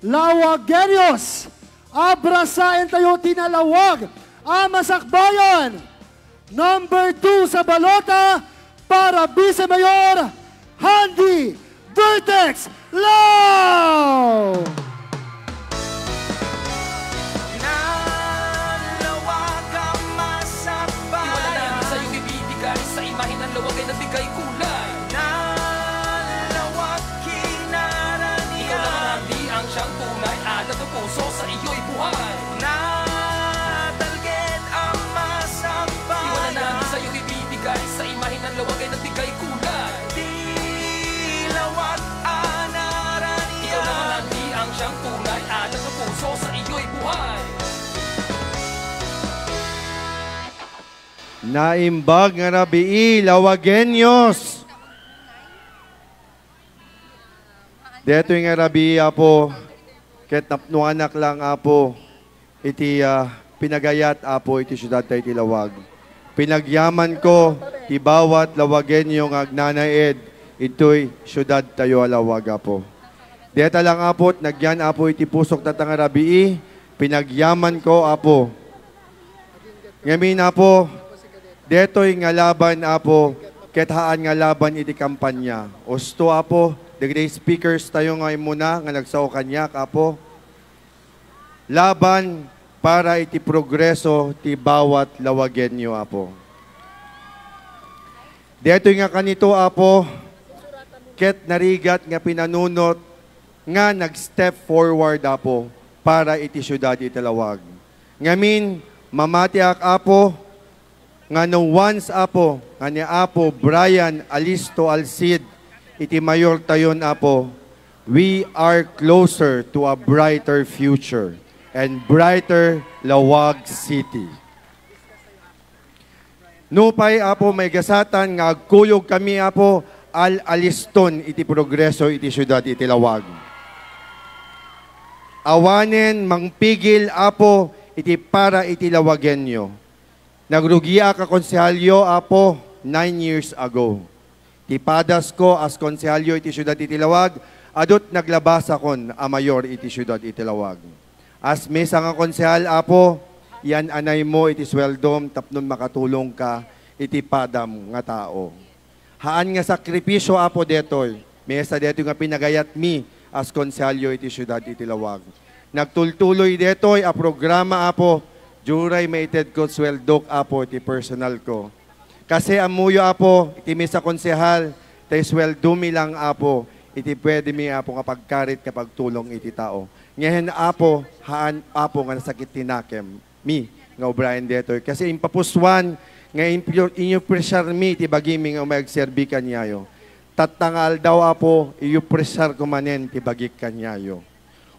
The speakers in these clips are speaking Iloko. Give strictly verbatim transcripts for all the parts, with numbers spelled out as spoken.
Lawageños, abrasaentayo ti nalawag a masakbayan. Number two sa balota para Vice Mayor, Handy Vertex Lao! Nalawag ang masakbayan. Iwala namin sa'yo ibibigay sa imahe ng lawag ay nagbigay kulay. Nalawag kinaranian. Ikaw naman, Andy, ang siyang tunay anak ng puso sa iyo'y buhay. Natalged ang masakbayan. Iwala namin sa'yo ibibigay sa imahe ng lawag ay nagbigay kulay. Di lawag ang naranian. Ikaw naman, Andy, ang siyang tunay anak ng puso sa iyo'y buhay. Naimbag nga rabii, Lawageños! Detoy nga rabii, Apo, ket napnuanak lang, Apo, iti, ah, pinagayat, Apo, iti siudad tayo iti Lawag. Pinagyamanko ti bawat Lawageño nga agnanaed itoy siudad tayo a Lawag, Apo. Deta lang, Apo, nagyan, Apo, iti pusok data nga rabii, pinagyamanko, Apo. Ngamin, Apo, detoy nga laban, Apo, ket haan nga laban iti kampanya. Usto, Apo, dagiti speakers tayo nga immuna nga nagsao kaniak, Apo. Laban para iti progreso ti bawat Lawageño, Apo. Detoy nga kanito, Apo, ket narigat nga pinanunot nga nag-step forward, Apo, para iti siudad iti Lawag. Ngamin, mamatiak, Apo, nga no once, Apo, nga ni Apo Brian Alisto Alcid iti mayor tayon, Apo, we are closer to a brighter future and brighter Lawag City. Nupay, Apo, maigasatan nga agkuyog kami, Apo, al-aliston iti progreso iti siudad iti Lawag. Awanen mangpigil, Apo, iti para iti Lawageño. Nagrugiak a konsehalyo, Apo, nine years ago. Ti padasko as konsehalyo iti siudad iti Lawag, adut naglabasakon a mayor iti siudad iti Lawag. As mesa nga konsehal, Apo, yan-anaymo iti sueldom tapno makatulongka iti padam nga tao. Haan nga sakripisio, Apo, detoy. Mesa detoy nga pinagayatmi as konsehalyo iti siudad iti Lawag. Nagtultuloy detoy a programa, Apo, diay maitedko sueldok, Apo, iti personal ko. Kasi ammoyo, Apo, iti mesa konsehal, tay sueldomi lang, Apo, iti pwedemi, Apo, nga pagkarit nga pagtulong iti tao. Ngayon, Apo, haan, Apo, nga nasakit ti nakem mi nga ubraen detoy. Kasi impapusuan nga inpio-, inyupresiarmi ti bagimi nga umay agserbi kaniayo. Tatta nga aldaw, Apo, iyupresiarko manen ti bagik kaniayo.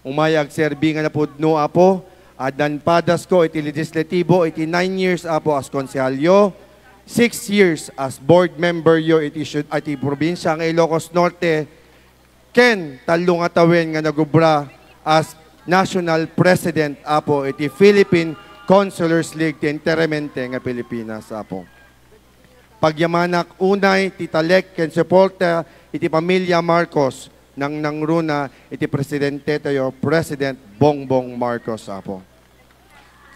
Umay agserbi nga napudno, Apo, addan padasko iti legislatibo iti nine years, Apo, as konsehalyo, six years as board member yo iti siud-, iti probinsia nga Ilocos Norte, ken tallo nga tawen nga nagubra as national president, Apo, iti Philippine Councilors League ti Enteramente nga Pilipinas, Apo. Pagyamanak unay ti talek ken suporta iti pamilia Marcos, nangnangruna iti presidente tayo, President Bongbong Marcos, Apo.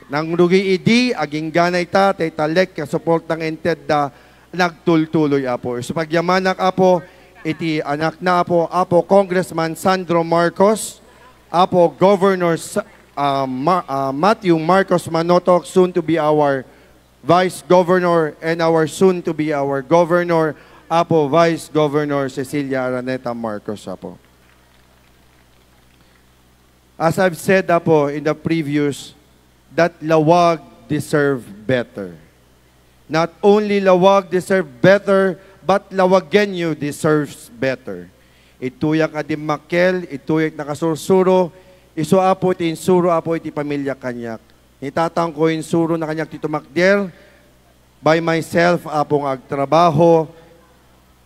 Nangrugi idi, agingga ita, tay talek nga suporta nga intedda, nagtultuloy, Apo. Isu pagyamanak, Apo, iti anakna, Apo, Apo Congressman Sandro Marcos, Apo Governor Sa-, ah, Ma-, ah, Matthew Marcos Manotoc, soon to be our Vice Governor, and our soon to be our Governor, Apo Vice Governor Cecilia Araneta Marcos, Apo. As I've said, Apo, in the previous, that Lawag deserve better. Not only Lawag deserve better, but Lawagueño deserves better. Ituyak a dimmakkel, ituyak nakasursuro, isu, Apo, ti insuro, Apo, iti pamilia kaniak. Ni tatangko, insuro na kaniak ti tumakder, by myself, Apo, nga agtrabaho,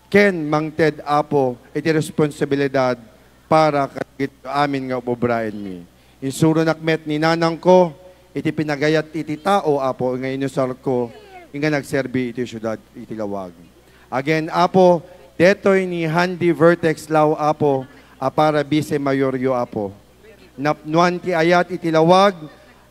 ken mangted, Apo, iti responsibilidad para kadagiti amin nga ubraenmi. Insuronak met ni nanangko iti pinagayat iti tao, Apo, nga inusarko, nga nagserbi iti siudad iti Lawag. Again, Apo, detoy ni Handy Vertex Lao, Apo, a para Vice Mayoryo, Apo. Napnuan ti ayat iti Lawag,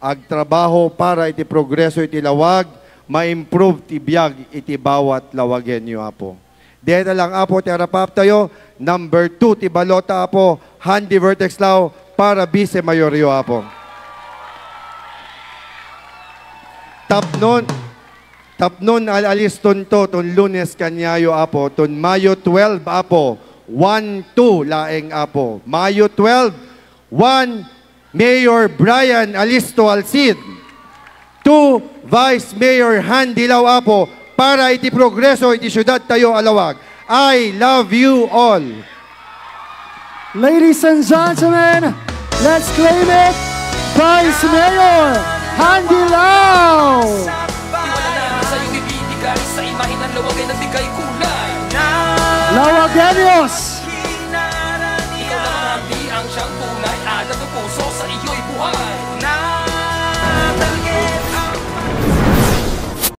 agtrabaho para iti progreso iti Lawag, ma-improve ti biag iti bawat Lawagenyo, Apo. Deta lang, Apo, ti arapaptayo, number two ti balota, Apo, Handy Vertex Lao para Vice Mayoryo, Apo. Tapnon, tapnon al-alistonto ton Lunes kaniayo, Apo, ton Mayo twelve, Apo, one two laeng, Apo. Mayo twelve, one, Mayor Brian Alisto Alcid. Two, Vice Mayor Handy Lao, Apo, para iti progreso iti siudadtayo a Lawag. I love you all. Ladies and gentlemen, let's claim it, Vice Mayor Handy Lao! Lawageños!